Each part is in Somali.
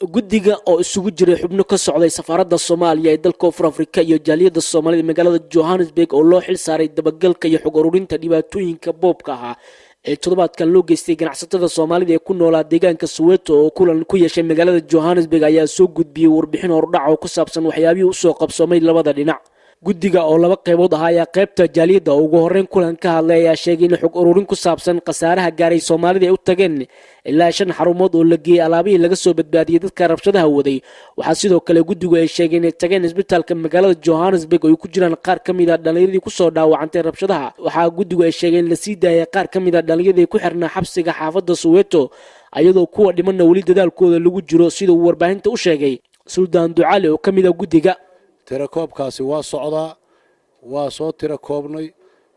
Guddiga oo isugu jiray xubno ka socday safaaradda Soomaaliya ee dalka Koonfur Afrika iyo jaaliyadda Soomaalida magaalada Johannesburg oo loo xil saaray dabagalka iyo xog ururinta dhibaatooyinka boobka ahaa ee toddobaadkan loo geystay ganacsatada Soomaalida ee ku noolaa deegaanka Soweto oo kulan ku yeeshay magaalada Johannesburg ayaa soo gudbiyey warbixin hordhac oo ku saabsan waxyaabihii usoo qabsoomay labada dhinac. Guddiga oo laba qaybood ahaa ayaa qaybta jaaliyadda oo ugu horreyn kulan ka hadlay ayaa sheegay in xog ururin ku saabsan khasaaraha gaaray Soomaalida ay u tageen ilaa shan xarumood oo la geeyey alaabihii laga soo badbaadiyey dadka rabshadaha waday. Waxaa sidoo kale guddigu ay sheegeen inay tageen isbitaalka magaalada Johannesburg oo ay ku jiraan qaar ka mid ah dhallinyaradii kusoo dhaawacantay rabshadaha. Waxaa guddigu ay sheegeen in lasii daayay qaar ka mid ah dhallinyaradii ku xirnaa xabsiga xaafadda Soweto, ayadoo kuwa dhimanna weli dadaalkooda lagu jiro, sida uu warbaahinta u sheegay Suldaan Ducaale oo ka mid ah guddiga. Tirakoobkaasi waa socdaa, waa soo tira koobnay,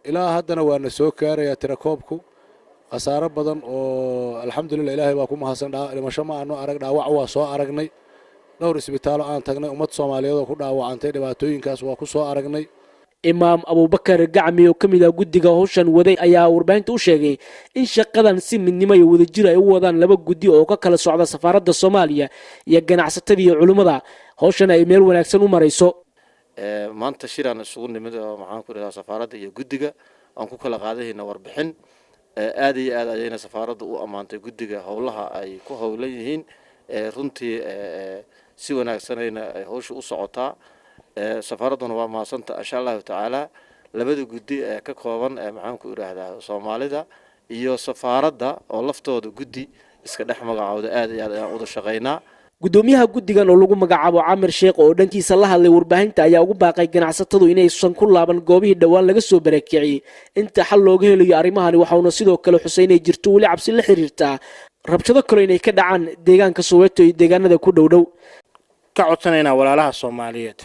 ilaa haddana waa na soo gaarayaa tirakoobku. Khasaaro badan oo, alxamdulillah, Ilaahay baa ku mahadsan, dhimasho ma aanu arag, dhaawac waa soo aragnay. Dhowr isbitaallo aan tagnay, ummad Soomaaliyeed oo ku dhaawacantay dhibaatooyinkaas waa ku soo aragnay. Imaam Abuubakar Gacmi oo ka mid ah guddiga howshan waday ayaa warbaahinta u sheegay in shaqadan si midnimo iyo wadajir ay u wadaan laba guddi oo ka kala socda safaaradda Soomaaliya iyo ganacsatada iyo culimmada, howshan ay meel wanaagsan u marayso. Maanta shiraan isugu nimid oo, maxaan ku idhahdaa, safaaradda iyo guddiga aan ku kala qaadahayna warbixin. Aad iyo aad ayayna safaaradda u ammaantay guddiga howlaha ay ku howlan yihiin. Runtii si wanaagsanayna ay hawsha u socotaa. Safaaradduna waa mahadsanta. Insha Allahu tacaala, labada guddi ee ka kooban ee, maxaan ku idhaahdaa, Soomaalida iyo safaaradda oo laftooda guddi iska dhex magacooda, aad iyo aad ayaan uda shaqaynaa. Guddoomiyaha guddigan oo lagu magacaabo Camir Sheekh oo dhankiisa la hadlay warbaahinta ayaa ugu baaqay ganacsatadu inaysan ku laaban goobihii dhowaan laga soo barakiciyey inta xal looga helayo arrimahani. Waxauna sidoo kale xusay inay jirto weli cabsi la xiriirtaa rabshado kale inay ka dhacaan deegaanka Soweto iyo deegaanada ku dhow dhow. Ka codsanaynaa walaalaha Soomaaliyeed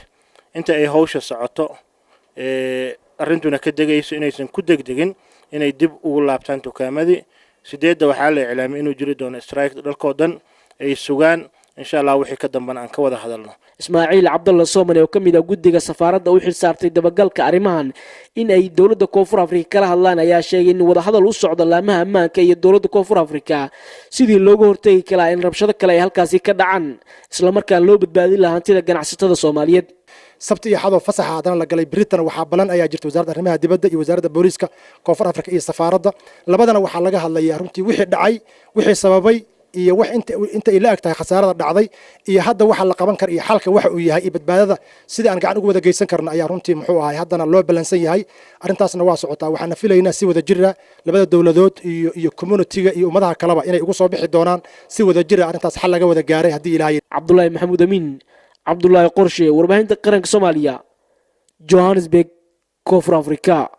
inta ay hawsha socoto, arrintuna ka degayso, inaysan ku degdegin inay dib ugu laabtaan dukaamadii. 8-da waxaa la iclaamay inuu jiri doono strike dalkoo dhan. Ay sugaan, insha Allah, wixii ka dambana aan ka wada hadalno. Ismaaciil Cabdalla Soomane oo ka mid ah guddiga safaaradda u xil saartay dabagalka arrimahan in ay dowladda Koonfur Afrika kala hadlaan ayaa sheegay in wadahadal u socdo laamaha ammaanka iyo dowladda Koonfur Afrika sidii looga hortegi karaa in rabshado kale ay halkaasi ka dhacaan, islamarkaan loo badbaadin lahaa hantida ganacsatada Soomaaliyeed. Sabti iyo Axadoo fasaxa haddana la galay. Britain waxaa balan ayaa jirta wasaaradda arrimaha dibadda iyo wasaaradda booliiska Koonfur Afrika iyo safaaradda labadana. Waxaa laga hadlayaa runtii wixii dhacay, wixii sababay iyo wax inta ay la eg tahay khasaarada dhacday, iyo hadda waxa la qaban kara iyo xalka waxa uu yahay, iyo badbaadada sidii aan gacan ugu wada geysan karno ayaa runtii, muxuu ahay, haddana loo ballansan yahay. Arrintaasna waa socotaa. Waxaana filaynaa si wada jira labada dowladood iyo community-ga iyo ummadaha kaleba inay ugu soo bixi doonaan si wada jira arrintaas xal laga wada gaaray haddii Ilaahay. Cabdulaahi Maxamuud Amiin, Cabdulaahi Qorshe, warbaahinta qaranka Soomaaliya, Johannesburg, Koonfur Afrika.